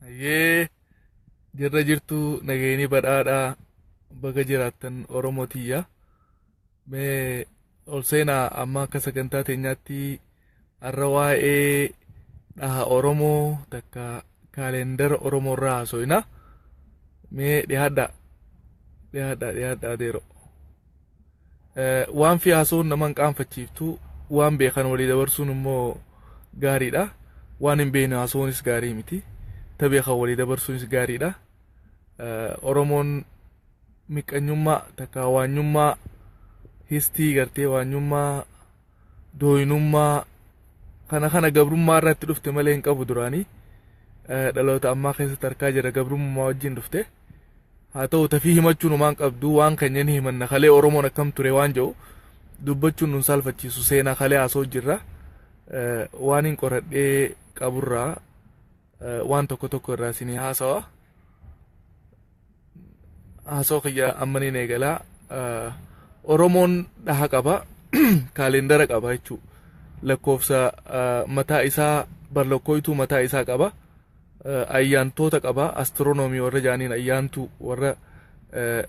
Hayyee, jirra jirtu, nageenyi badhaadhaa, baga jiraattan Oromoo tiyya. Mee ol seenaa. Amma akka sagantaa teenyaatti har'a waa'ee dhaha Oromoo takka kaalendara Oromoo irraa haasofna. Mee dhiyaadhaa, dhiyaadhaa, dhiyaadhaa adeero. Waan fi haasa'uun nama hin qaanfachiiftu, waan beekan walii dabarsuun immoo gaariidha. Waan hin beekne haasa'uunis gaarii miti. Ta beekan walii dabarsuunis gaariidha. Oromoon miqqanyummaa takka waanyummaa histii gartee waanyummaa dooyinummaa kana gabrummaa irratti dhufte malee hin qabu duraanii. Dhaloota ammaa keessatti harkaa jira, gabrummaa wajjin dhufte. Haa ta'u, tafii himachuun waan qabdu, waan keenya ni himanna. Kalee Oromoon akkam ture waan jedhu dubbachuun nun saalfachiisu, seenaa kalee haasa'u jirra. Waan hin qoradhee qaburraa waan tokko tokko irraa isinii haasawa. Haasawaa kiyya amma niin eegalaa. Oromoon dhaha qaba, kaalendara qaba jechuudha. Lakkoofsa mataa isaa, barlakkooytuu mataa isaa qaba. Ayyaantoota qaba, astiroonoomii warra jaaniin ayyaantuu warra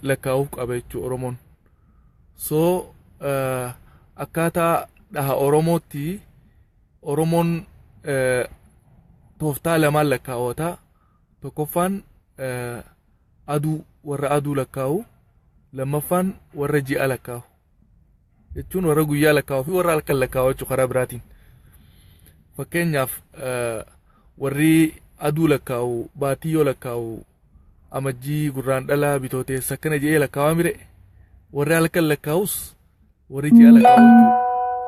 lakkaa'uuf qaba jechuudha Oromoon. So akkaataa dhaha Oromootti Oromoon tooftaa lamaan lakkaa'ata. Tokkoffaan aduu, warra aduu lakkaa'u, lammaffaan warra ji'a lakkaa'u. Jechuun warra guyyaa lakkaa'u fi warra halkan lakkaa'u jechuudha karaa biraatiin. Fakkeenyaaf, warri aduu lakkaa'u baatii yoo lakkaa'u Amajjii, Gurraandhalaa, Bitooteessa akkana jedhee lakkaa'aa mire. Warri halkan lakkaa'us warri ji'a lakkaa'u jechuudha.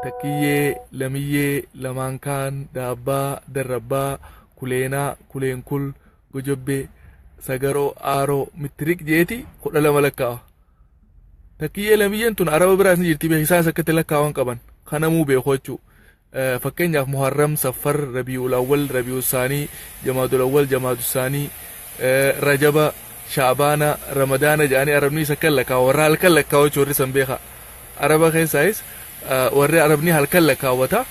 Takkiyyee, lamiyyee, lamaan kaan, daabbaa, darrabbaa, kuleenaa, kuleenkul, gojobbee, sagaroo, aaroo, mittiriq jeeti 12 lakkaa'a. Takkiyyee lamiyyeen tun Araba biraas ni jirti, beeku isaanis akkatti lakkaa'an qaban. Kanamuu beeku jechuudha. Fakkeenyaaf Muharram, Saffar, Rabii'ul Awwal, Rabii'ul Saanii, Jamaadul Awwal, Jamaadul Saanii, Rajaba, Shaabaana, Ramadaana jedhanii Arabni isa kan lakkaa'u, warra halkan lakkaa'u jechuudha warri san beeka. Araba keessaayis warri Arabni halkan lakkaawwata.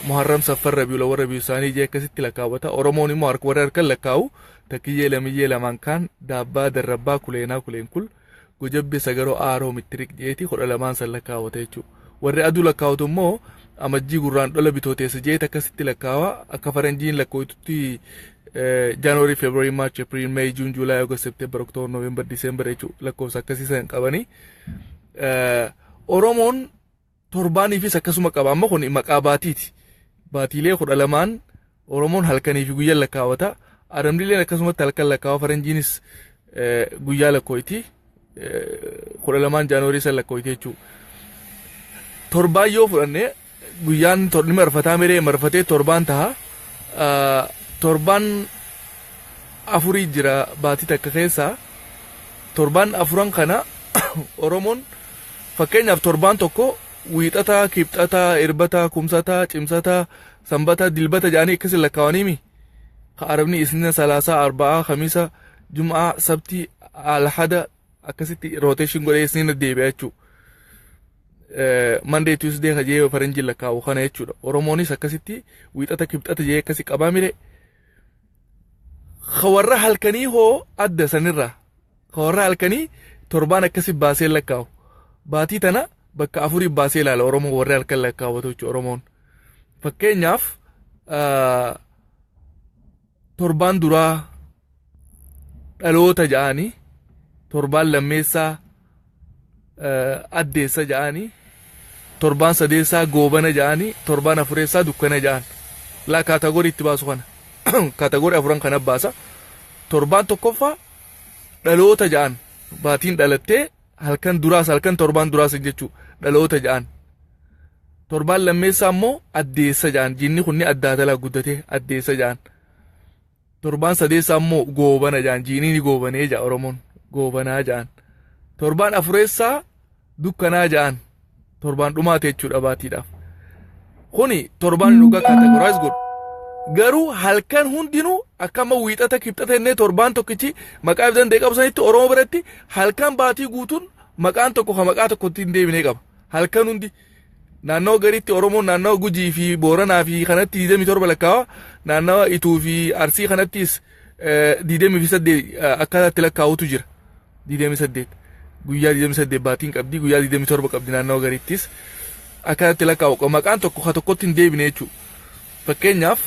Muharram, Saffar, Rabii'ul Awwal, Rabii'ul Saanii jee akkasitti lakkaawwata. Oromoon immoo harka warri halkan lakkaa'u takkiyyee, lamiyyee, lamaan kaan, daabbaa, darrabbaa, kuleenaa, kuleenkul, gojabbe, sagaroo, aaroo, mittiriq jeeti 12n san lakkaawwata jechuudha. Warri aduu lakkaawwatu immoo Amajjii, Gurraandhala, Bitooteessa jeeti akkasitti lakkaawa. Akka faranjiin lakkooytutti January, February, March, April, May, June, July, August, September, October, November, December jechuudha, lakkoofsa akkasii san qabanii. Oromoon torbaaniifis akkasuma qaba. Amma kun maqaa baatiiti. Baatiilee 12n Oromoon halkanii fi guyyaa lakkaawwata. Arabnilleen akkasumatti halkan lakkaawa. Faranjiinis guyyaa lakkooyti. 12n Jaanuwarii san lakkooyti jechuudha. Torbaan yoo fudhanne guyyaan ni marfataa miree, marfatee torbaan taha. Torbaan afurii jira baatii takka keessaa. Torbaan afuran kana Oromoon fakkeenyaaf torbaan tokko Wiixata, Kibxata, Irbata, Kumsata, Cimsata, Sanbata, Dilbata jedhanii akkasi lakkaawaniimi. Ka Arabni Isnina, Salaasaa, Arba'aa, Kamisa, Jum'aa, Sabtii, Alhada akkasitti rotation godhee Isnina deebi'a jechuudha. Monday, Tuesday ka jee faranjiin lakkaa'u kana jechuudha. Oromoonis akkasitti Wiixata, Kibxata jee akkasi qabaa mire. Ka warra halkanii hoo adda sanirraa. Ka warra halkanii torbaan akkasi baasee lakkaa'u. Baatii tana bakka afurii baasee ilaala Oromoo, warri halkan lakkaawwatu jechuudha Oromoon. Fakkeenyaaf, torbaan duraa dhaloota ja'anii, torbaan lammeessaa addeessa ja'anii, torbaan sadeessaa goobana ja'anii, torbaan afureessaa dukkana ja'an. Laa category itti baasu kana. Category afuran kana baasa. Torbaan tokkoffaa dhaloota ja'an, baatiin dhalattee halkan duraas, halkan torbaan duraas jechuu, dhaloota ja'an. Torbaan lammeessaa immoo addeessa ja'an, jinni kun ni addaatalaa guddatee addeessa ja'an. Torbaan sadeessaa immoo goobana ja'an, jiinii ni goobanee ja'a Oromoon, goobanaa ja'an. Torbaan afureessaa dukkanaa ja'an, torbaan dhumaate jechuudha baatiidhaaf. Kuni torbaan dhugaa categorize godhu. Garuu halkan hundinuu akkama Wiixata, Kibxata jennee torbaan tokkichi maqaa danda'e qabu sanitti, Oromoo biratti halkan baatii guutuun maqaan tokko ka maqaa tokkotti hin deebinee qaba. Halkan hundi naannawa gariitti Oromoon naannawa Gujii fi Booranaa fi kanatti 27 lakkaawa, naannawa Ituu fi Arsii kanattis 28 akkaataa itti lakkaa'utu jira. 28 guyyaa 28 baatiin qabdi, guyyaa 27 qabdi. Naannoo gariittis akkaataa itti lakkaa'u maqaan tokko ka tokkotti hin deebine jechuudha. Fakkeenyaaf,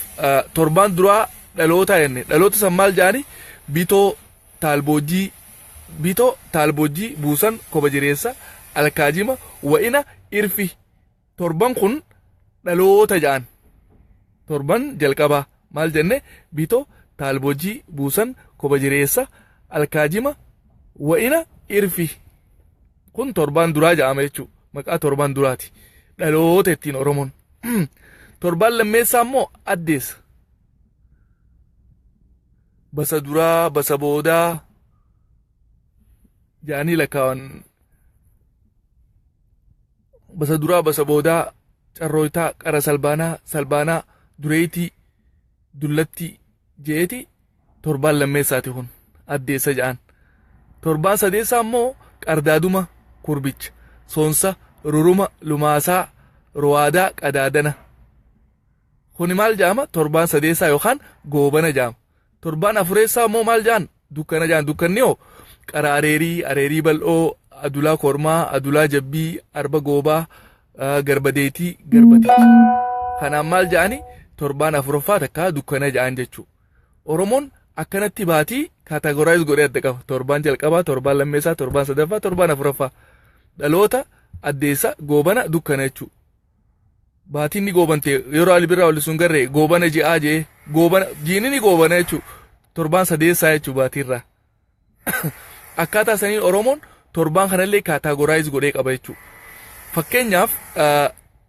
torbaan duraa dhaloota jenne. Dhaloota san maal jedhani? Bitoo, Taalboojii, Bitoo, Taalboojii, Buusan, Koba Jireessa, Alkaajima, Wa'ina, Irfi. Torban kun dhaloota jedhan. Torban jalqabaa maal jenne? Bitoo, Taalboojii, Buusan, Koba Jireessa, Alkaajima, Wa'ina, Irfi. Kun torbaan duraa jedhama jechuudha. Maqaa torbaan duraati. Dhaloota ittiin Oromoon. Torbaan lammeessaa immoo addeessa. Basa duraa, basa boodaa jedhanii lakkaawan. Basa duraa, basa boodaa, Carrooytaa, Qara Salbaanaa, Salbaanaa, Dureetii, Dullattii jeeti. Torbaan lammeessaati kun addeessa jedhan. Torbaan sadeessaa immoo Qardaaduma, Kurbicha, Soonsa, Ruruma, Lumaasaa, Ruwaadaa, Qadaadana. Kuni maal jedhama? Torbaan sadeessaa yookaan Goobana jedhama. Torbaan afureessaa immoo maal jedhan? Dukkana jedhan. Dukkanni hoo? Qara Areerii, Areerii Bal'oo, Adulaa Kormaa, Adulaa Jabbii, Arba Goobaa, Garbadeetii, Garbaticha. Kanaan maal jedhani? Torbaan afuraffaa takka dukkana jedhan jechuudha. Oromoon akkanatti baatii categorize godhee adda qaba. Torbaan jalqabaa, torbaan lammeessaa, torbaan sadaffaa, torbaan afuraffaa. Dhaloota, addeessa, Goobana, dukkana jechuudha. Baatiin ni goobante. Yeroo Ali Birraa wal sun garree goobana ji'aa jee, goobana jiini ni goobana jechuudha. Torbaan sadeessaa jechuudha baatiirraa. Akkaataa saniin Oromoon torbaan kanallee categorize godhee qaba jechuudha. Fakkeenyaaf,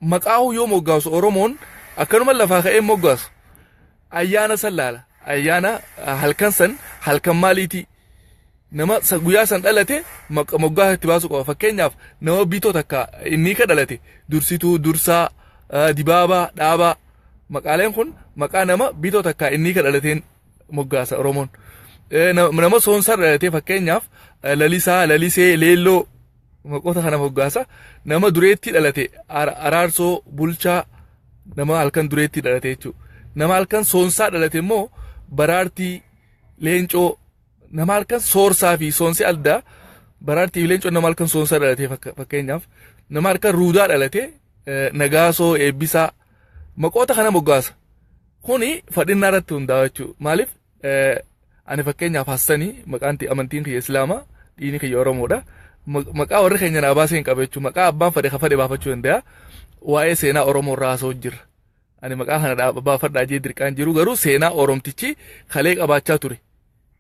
maqaa yoo moggaasu Oromoon akkanuma lafaa ka'ee moggaasu. Ayyaana san laala. Ayyaana halkan san halkan maaliiti? Nama guyyaa san dhalate moggaasa itti baasu qaba. Fakkeenyaaf, nama Bitoo takka inni ka dhalate Dursituu, Dursaa, Dibaabaa, Dhaabaa. Maqaaleen kun maqaa nama Bitoo takka inni ka dhalateen moggaasa Oromoon. Nama Soonsaa dhalatee, fakkeenyaaf, Lalisaa, Lalisee, Leelloo maqoota kana moggaasa. Nama Dureetti dhalate Araarsoo, Bulchaa, nama halkan Dureetti dhalate jechuudha. Nama halkan Soonsaa dhalate immoo Baraartii, Leencoo. Nama halkan Soorsaa fi Soonsi addaa. Baraartii fi Leencoo nama halkan Soonsaa dhalate. Fakkeenyaaf, nama halkan Ruudaa dhalate Nagaasoo, Eebbisaa maqoota kana moggaasa. Kuni fadhinnaa irratti hundaa'a jechuudha. Maaliif? Ani fakkeenyaaf Hassanii, maqaan amantiin kiyya Islaamaa, diinii kiyya Oromoodha. Maqaa warri keenya naa baasee hin qabu jechuudha. Maqaa abbaan fedhe ka fedhe baafachuu danda'a. Waa'ee seenaa Oromoo irraa haasa'u jirra. Ani maqaa kana baafadhaa jee dirqaan jiru, garuu seenaa Oromtichi kalee qabaachaa ture.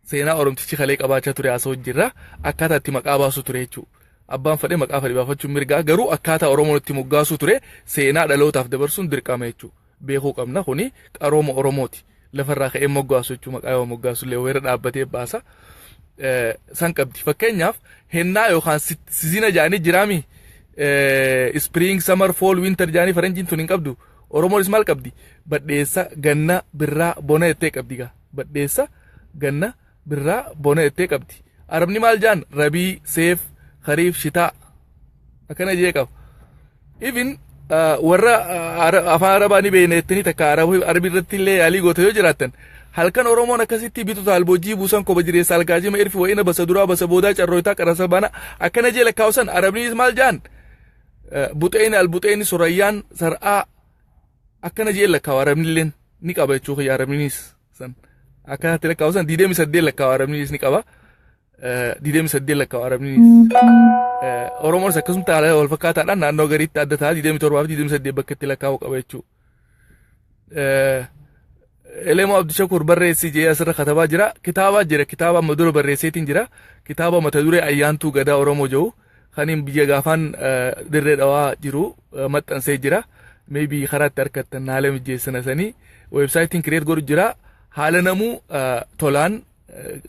Seenaa Oromtichi kalee qabaachaa ture haasa'u jirra. Akkaataa itti maqaa baasu ture jechuudha. Abbaan fedhe maqaa fedhe baafachuun mirgaa, garuu akkaataa Oromoon itti moggaasuu ture seenaa dhalootaaf dabarsuun dirqama jechuudha. Beekuu qabna, kuni qarooma Oromooti. Lafarraa ka'ee moggaasu jechuudha, maqaa yoo moggaasu illee weera dhaabbatee baasa. San qabdi. Fakkeenyaaf, hennaa yookaan season jedhanii jiraami. Spring, summer, fall, winter jedhanii faranjiin tun hin qabdu. Oromoonis maal qabdi? Badheessa, ganna, birraa, bona jettee qabdi gaa. Badheessa, ganna, birraa, bona jettee qabdi. Arabni maal jaan? Rabii, seef, khariif, shitaa. Akkana jee qaba. Even warra afaan Arabaa ni beekna jettanii takka Arabii irratti illee yaalii goota yoo jiraattan, halkan Oromoon akkasitti Bitu, Taalboojii, Buusan, Koba Jireessa, Algaajima, Irfi, Wa'ina, basa duraa, basa boodaa, Carrooytaa, Qarasa Bana akkana jee lakkaa'usan. Arabnis maal jaan? Buxeeni, Albuxeeni, Sorayyaan, Sar'aa akkana jee lakkaa'u. Arabni illeen ni qaba jechuu kiyya. Arabnis san akkanatti lakkaa'usan 28 lakkaa'u. Arabnis ni qaba. 28 lakkaa'u Arabnis. Oromoonis akkasumatti haala wal fakkaataadhaan naannoo gariitti adda ta'a, 27 fi 28 bakka itti lakkaa'u qaba jechuudha. Elemoo Abdishakur barreessi jee asirra katabaa jira. Kitaabaa jira. Kitaaba amma dura barreesseetiin jira. Kitaaba mata duree Ayyaantuu Gadaa Oromoo jedhu kaniin biyya gaafaan Dirree Dhawaa jiru maxxansee jira. Maybe karaa itti argattan haala mijeessina sanii. Website create godhu jira. Haala namuu tolaan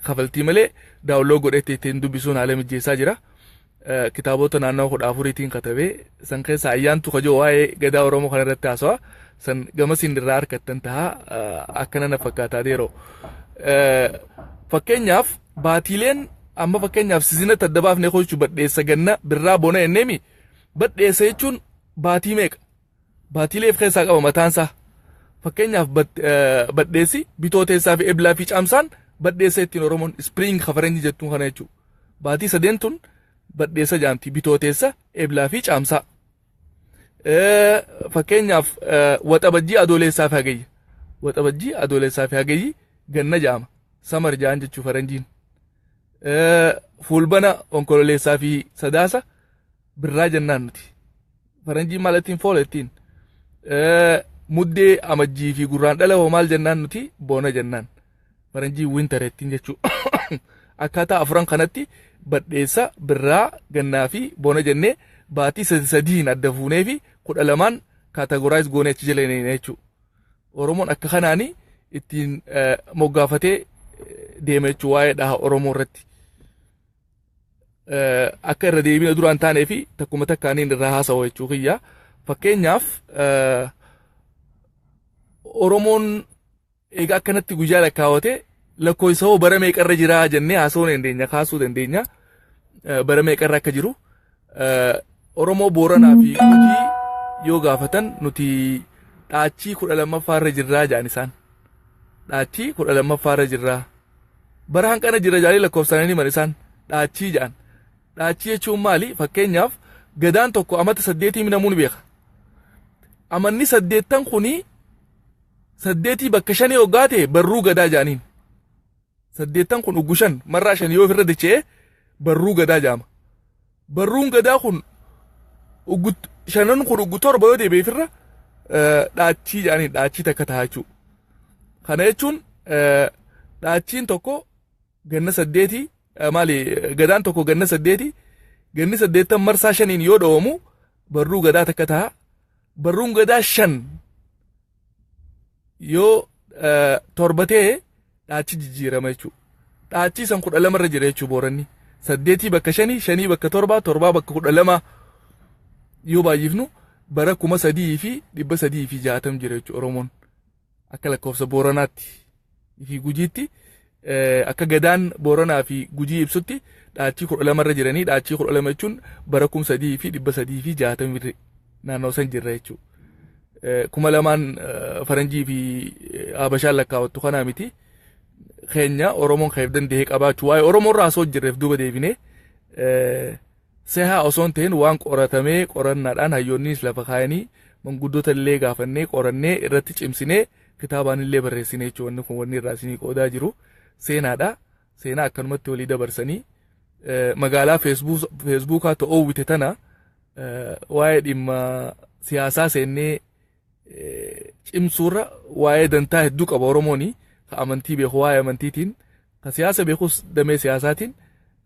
kafaltii malee download godhee ittiin dubbisuun haala mijeessaa jira. Kitaabota naannoo 14tiin katabee san keessa Ayyaantu kajoo waa'ee gadaa Oromoo kana irratti haasawa. San gamasiin irraa argattan taha, akkana na fakkaataa yeroo. Fakkeenyaaf, baatiileen amma fakkeenyaaf seasonatti adda baafnee hojjechuu, badheessa, ganna, birraa, bona jenneemi. Badheessa jechuun baatii meeqa? Baatiilee of keessaa qaba mataansaa. Fakkeenyaaf, badheessi Bitooteessaa fi Eblaa fi Caamsaan Badheessa ittiin Oromoon spring kafaranjii jettuun kana jechuudha. Baatii sadeen tun badheessa jaamti: Bitooteessa, Eblaa fi Caamsaa. Fakkeenyaaf, Waxabajjii, Adoolessaa fi Hagayya. Waxabajjii, Adoolessaa fi Hagayyi ganna jaama. Summer jaan jechuu faranjiin. Fulbana, Onkololeessaa fi Sadaasa birraa jennaan nuti. Faranjiin maal ittiin? Fall ittiin. Muddee, Amajjii fi Gurraan dhala hoo maal jennaan nuti? Bona jennaan. Faranjiin winter ittiin jechuu. Akkaataa afuran kanatti badheessa, birraa, gannaa fi bona jennee baatii sadi sadiin adda fuunee fi 12n categorize goonee achi jala jechuudha. Oromoon akka kanaani ittiin moggaafatee deema jechuudha waa'ee dhaha Oromoo irratti. Akka irra deebina duraan taanee fi takkuma takkaaniin irraa haasawa jechuu kiyya. Fakkeenyaaf, Oromoon egaa akkanatti guyyaa lakkaawwate, lakkoofsa hoo bara meeqarra jira jennee haasa'uu dandeenya, kaasuu dandeenya, bara meeqarra akka jiru. Oromoo Booranaa fi Gujii yoo gaafatan, nuti dhaachii 12ffaarra jirraa jedhan isaan. Dhaachii 12ffaarra jirraa. Bara hanqana jira jedhanii lakkoofsanii himan isaan, dhaachii jedhan. Dhaachii jechuun maali? Fakkeenyaaf, gadaan tokko amata 8 namuu ni beeka. Amanni saddeettan kuni saddeetii bakka shanii hoggaa ta'e barruu gadaa jedhaniin. Saddeettan kun uggu shan marraa shan yoo ofirra dacha'e barruu gadaa jedhama. Barruun gadaa kun uggu shanan kun uggu torba yoo deebi'e ofirra dhaachii jedhaniin, dhaachii takka ta'a jechuudha. Kana jechuun dhaachiin tokko ganna 8, maali, gadaan tokko ganna 8, ganni saddeettan marsaa shaniin yoo dhawamu barruu gadaa takka ta'a. Barruun gadaa shan yoo torba ta'e dhaachi jijjiirama jechuudha. Dhaachii san 12rra jira jechuudha Booranni. Saddeetii bakka shanii, shanii bakka torbaa, torbaa bakka 12 yoo baay'ifnu bara 3360 jira jechuudha Oromoon. Akka lakkoofsa Booranaatti fi Gujiitti, akka gadaan Booranaa fi Gujii ibsutti dhaachii 12rra jiranii. Dhaachii 12 jechuun bara 3360 naannoo san jirra jechuudha. 2000n faranjii fi Habashaan lakkaawattu kanaa miti. Keenya Oromoon keef danda'ee qabaachuu, waa'ee Oromoo irraa osoo jirreef duuba deebinee sehaa osoo hin ta'in, waan qoratamee qorannaadhaan hayyoonnis lafa kaayanii, manguddoota illee gaafannee, qorannee, irratti cimsinee, kitaabaan illee barreessinee jechuudha. Wanni kun, wanni irraa isinii qoodaa jiru seenaadha. Seenaa akkanumatti walii dabarsanii magaalaa Feesbuukaa ta'oo tana waa'ee dhimma siyaasaa seennee cimsuurra, waa'ee dantaa hedduu qaba Oromooni. Ka amantii beeku waa'ee amantiitiin, ka siyaasa beekus damee siyaasaatiin,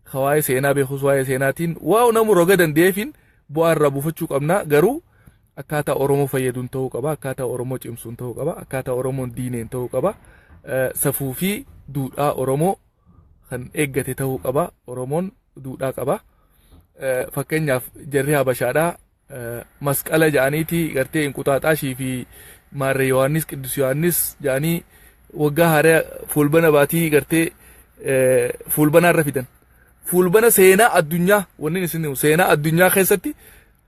ka waa'ee seenaa beekus waa'ee seenaatiin, waa namu roga danda'eefiin bu'aa irraa buufachuu qabna. Garuu akkaataa Oromoo fayyaduun ta'uu qaba, akkaataa Oromoo cimsuun ta'uu qaba, akkaataa Oromoon diineen ta'uu qaba, safuu fi duudhaa Oromoo kan eeggate ta'uu qaba. Oromoon duudhaa qaba. Fakkeenyaaf, jarri Habashaadhaa masqala ja'aniiti gartee Inquxaaxaashii fi Maarree Yohaannis, Qiddus Yohaannis ja'anii waggaa haaraa Fulbana baatii gartee Fulbanaarra fidan. Fulbana seenaa addunyaa, wanni isin himu, seenaa addunyaa keessatti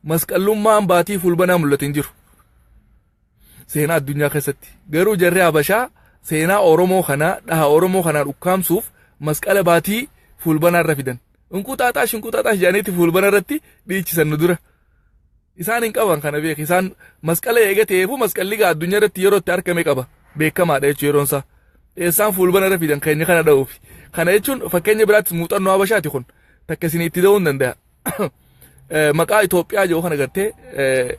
masqallummaan baatii Fulbanaa mul'ate hin jiru. Seenaa addunyaa keessatti. Garuu jarri Habashaa seenaa Oromoo kanaa, dhaha Oromoo kanaa ukkaamsuuf masqala baatii Fulbanaarra fidan. Inquxaaxaash, Inquxaaxaash jedhaniiti Fulbana irratti dhiichisan nu dura. Isaan hin qaban kana beek. Isaan masqala eega ta'eefu masqalli gaa addunyaa irratti yeroo itti argame qaba. Beekamaadha jechuun yeroon isaa. Eessaan Fulbana irra fidan keenya kana dha'uuf? Kana jechuun fakkeenya biraattis muuxannoo Habashaati kun. Takka isin itti da'uu hin danda'a. Maqaa Itoophiyaa jedhu kana gartee,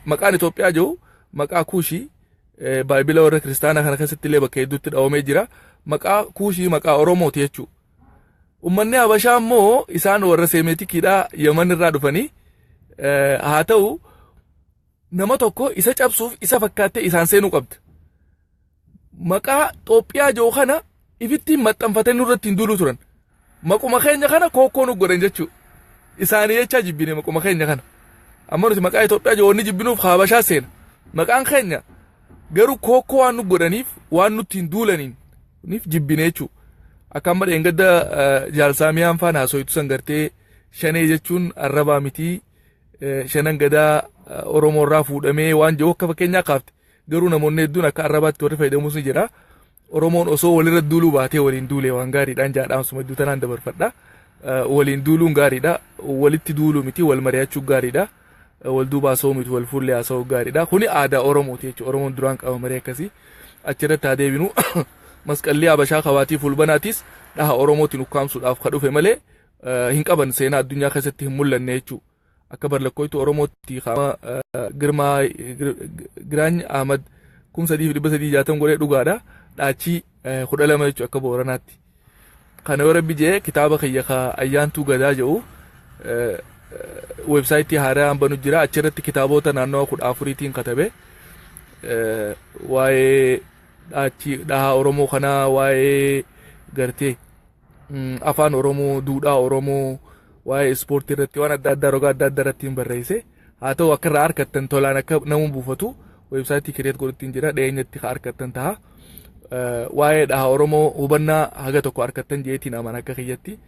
maqaan Itoophiyaa jedhu maqaa Kuushii, Baayibila warra kiristaanaa kana keessatti illee bakka hedduutti dhawamee jira. Maqaa Kuushii, maqaa Oromooti jechuudha. Uummanni Habashaa immoo isaan warra Seemetikiidhaa Yaman irraa dhufanii haa ta'u, nama tokko isa cabsuuf isa fakkaattee isaan seenuu qabda. Maqaa Itoophiyaa jiru kana ifittiin maxxanfatanii nurratti hin duuluu turan. Maquma keenya kana kookkoo nu godhan jechuudha. Isaanii jechaa jibbine maquma keenya kana. Amma nuti maqaa Itoophiyaa jiru wanni jibbinuuf Habashaa seena. Maqaan keenya garuu kookkoo waan nu godhaniif, waan nutti hin duulaniin niif jibbine jechuudha. Akka amma dheengadda jaalsaamiyaan faana haasoitu san gartee, shanee jechuun arrabaa mitii, shanan gadaa Oromoo irraa fuudhamee waan jiru akka fakkeenyaa kaafte. Garuu namoonni hedduun akka arrabaatti warri fayyadamus ni jira. Oromoon osoo walirra duuluu baatee waliin duulee waan gaariidhaan jaadhaamsuma iddoo tanaan dabarfadha. Waliin duuluun gaariidha. Walitti duuluu miti, wal mari'achuun gaariidha. Wal duuba haasa'uu miti, wal fuullee haasa'uu gaariidha. Kuni aadaa Oromooti jechuudha. Oromoon duraan qaba marii akkasii. Achirratti haa deebinu. Masqalli Habashaa kabaatii fulbanaatis dhaha Oromootiin ukkaamsuudhaaf ka dhufe malee hin qaban, seenaa addunyaa keessatti hin mul'anne jechuudha. Akka barlakkooytu Oromootti qaama Girmaa Giraany Ahmad 3360 godhee dhugaadha. Dhaachii 12 jechuudha akka Booranaatti. Kana yoo Rabbi jee, kitaaba kiyya ka Ayyaantuu Gadaa jedhu weebsaayitii haaraa banu jira. Achirratti kitaabota naannawa 14tiin katabe. Waa'ee dhaachii dhahaa Oromoo kanaa, waa'ee gartee afaan Oromoo, duudhaa Oromoo, waa'ee ispoortii irratti, waan adda addaa roga adda addaa irratti hin barreesse. Haa ta'u, akka irraa argattan, tolaan akka nama buufatu weebsaayitii create godhutti jira, dhiyeenyatti ka argattan ta'a. Waa'ee dhaha Oromoo hubannaa haga tokko argattan jeetiin amana akka kiyyatti.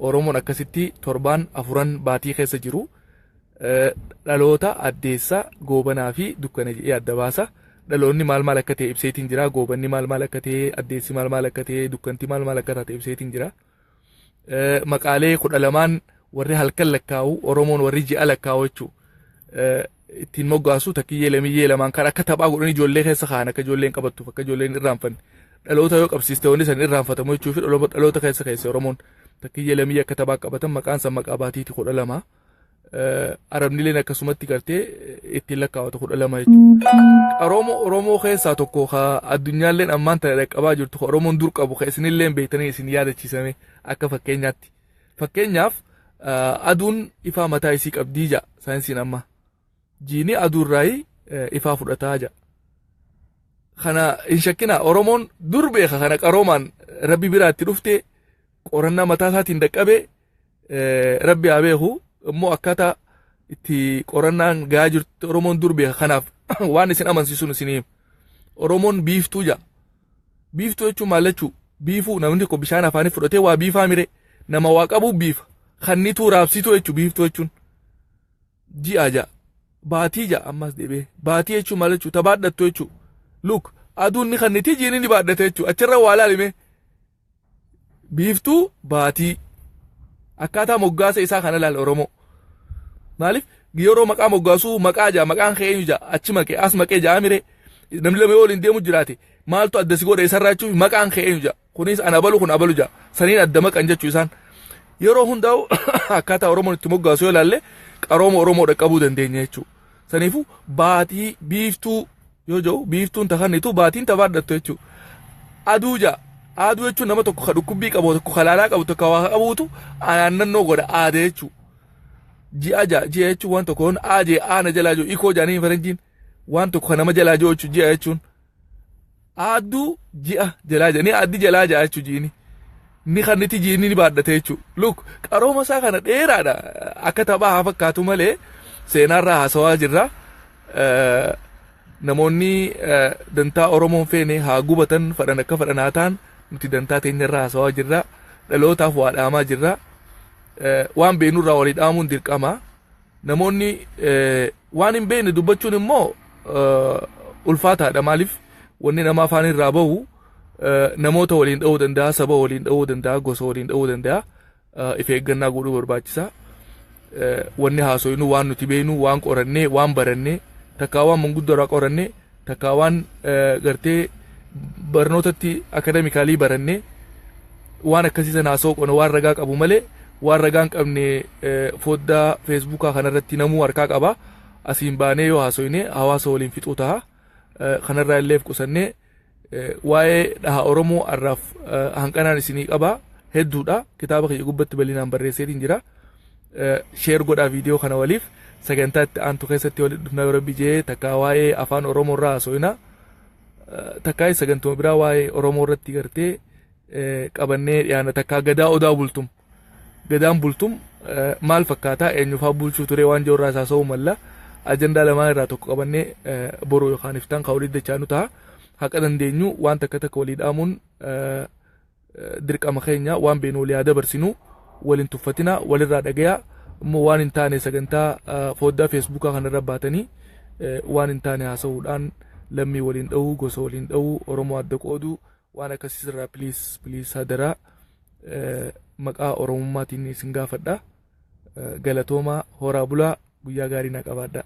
Oromoon akkasitti torbaan afuran baatii keessa jiru dhaloota, addeessa, goobanaa fi dukkana jedhee adda baasa. Dhaloonni maal maal akka ta'e ibseetiin jira. Goobanni maal maal akka ta'e, addeessi maal maal akka ta'e, dukkanti maal maal akka taate ibseetiin jira. Maqaalee 12n warri halkan lakkaa'u, Oromoon warri ji'a lakkaa'u jechuudha. Ittiin moggaasu takkiyyee lamiyyee lamaan kan akka taphaa godhanii ijoollee keessa kaa'an, akka ijoolleen qabattuuf, akka ijoolleen irraanfanne. Dhaloota yoo qabsiiste wanni san irraanfatamu jechuu fi dhaloota keessa keessa Oromoon takkiyyee lamiyyee akka taphaa qabatan, maqaan san maqaa baatiiti 12. Arabnileen akkasumatti gartee ittiin lakkaawwatu 12 jechuudha. Qarooma Oromoo keessaa tokko ka addunyaalleen ammaan tana dhaqqabaa jirtu, ka Oromoon dur qabu, ka isinillee beektanii isin yaadachiisame akka fakkeenyaatti. Fakkeenyaaf, aduun ifaa mataa isii qabdii ja'a saayinsiin amma. Jiini aduurraayi ifaa fudhataa ja'a. Kana hin shakkina, Oromoon dur beeka. Kana qaroomaan Rabbi biraatti dhufte, qorannaa mataa isaatiin dhaqqabe. Rabbi haa beeku immoo akkaataa itti qorannaan gahaa jirtu, Oromoon dur beeka. Kanaaf waan isin amansiisuun isin hima. Oromoon biiftuu ja'a. Biiftuu jechuun maal jechuu? Biifuu, namni tokko bishaan afaanii fudhatee waa biifaa mire, nama waa qabu biifa. Kannituu raabsituu jechuu biiftuu jechuun. Ji'a ja'a. Baatii ja'a ammas deebi'ee. Baatii jechuun maal jechuu? Tabaadhattu jechuu. Look, aduun ni kannitii, jiini ni baadhate jechuu. Achirra waa laalime. Biiftuu, baatii. Akkaataa moggaasa isaa kana ilaali Oromoo. Maaliif yeroo maqaa moggaasuu maqaa ja'a, maqaan kee eenyu ja'a, achi maqee as maqee ja'a mire, namni lama yoo waliin deemu jiraate maaltu adda si godha isarraa jechuuf maqaan kee eenyu ja'a. Kunis ana abalu, kun abalu ja'a, saniin adda maqan jechuu isaan. Yeroo hundaa'u akkaataa Oromoon itti moggaasu yoo ilaalle qarooma Oromoo dhaqqabuu dandeenya jechuudha. Saniifuu baatii, biiftuu yoo jedhu, biiftuun takannitu, baatiin tabaadhattu jechuudha. Aduu ja'a. Aduu jechuun nama tokko ka dhukkubbii qabu tokko, ka laalaa qabu tokko, waa qabuutu anaannannoo godha, aada jechuudha. Ji'a ja'a. Ji'a jechuun waan tokko aajee aana jalaa jiru, ikoo jedhanii faranjiin, waan tokko ka nama jalaa jiru jechuudha ji'a jechuun. Aaduu ji'a jalaa jedhanii, addi jalaa ja'a jechuudha ji'ini. Ni kanniti, ji'ini ni baadhate jechuudha. Look, qarooma isaa kana dheeraadha. Akka taphaa haa fakkaatu malee seenaarraa haasawaa jirra. Namoonni dantaa Oromoon feene haa gubatan, fadhan akka fadhan haa ta'an, nuti dantaa teenyarraa haasawaa jirra. Dhalootaaf waa dhaamaa jirra. Waan beeknurraa walii dhaamuun dirqama. Namoonni waan hin beekne dubbachuun immoo ulfaataadha. Maaliif wanni nama afaan irraa bahu namoota waliin dha'uu danda'a, saba waliin dha'uu danda'a, gosa waliin dha'uu danda'a. If eeggannaa godhuu barbaachisa. Wanni haasoynu waan nuti beeknu, waan qorannee, waan barannee, takkaa waan manguddoo irraa qorannee, takkaa waan gartee barnootatti academically barannee, waan akkasii sana haasa'uu qabna, waan ragaa qabu malee waan ragaa hin qabne foddaa Feesbuukaa kanarratti namuu harkaa qaba. Asiin baanee yoo haasoyne hawaasa waliin fixuu ta'a. Kanarraa illee qusannee waa'ee dhaha Oromoo har'aaf hanqanaan isinii qaba hedduudha. Kitaaba kiyya gubbatti bal'inaan barreesseetiin jira. Share godhaa viidiyoo kana waliif. Sagantaa itti aantu keessatti walitti dhufna yoo Rabbi jee, takkaa waa'ee afaan Oromoo irraa haasofna. Takkaa sagantuma biraa waa'ee Oromoo irratti gartee qabannee dhiyaana, takkaa gadaa odaa bultum. Gadaan bultum maal fakkaataa, eenyufaa bulchuu ture, waan jiru irraa haasa'uu malla. Ajandaa lamaan irraa tokko qabannee boru yookaan iftaan kan walitti dachaanu ta'a. Haqa dandeenyu waan takka takka walii dhaamuun dirqama keenya. Waan beenu walii haa dabarsinu, waliin tuffatina, walirraa dhagayaa. Immoo waan hin taane sagantaa foddaa Feesbuukaa kanarra baatanii waan hin taane haasa'uudhaan lammii waliin dha'uu, gosa waliin dha'uu, Oromoo adda qooduu. Waan akkasiirraa please, please, hadaraa maqaa Oromummaatiin isin gaafadha. Galatoomaa, horaa bulaa, guyyaa gaarii na qabaadha.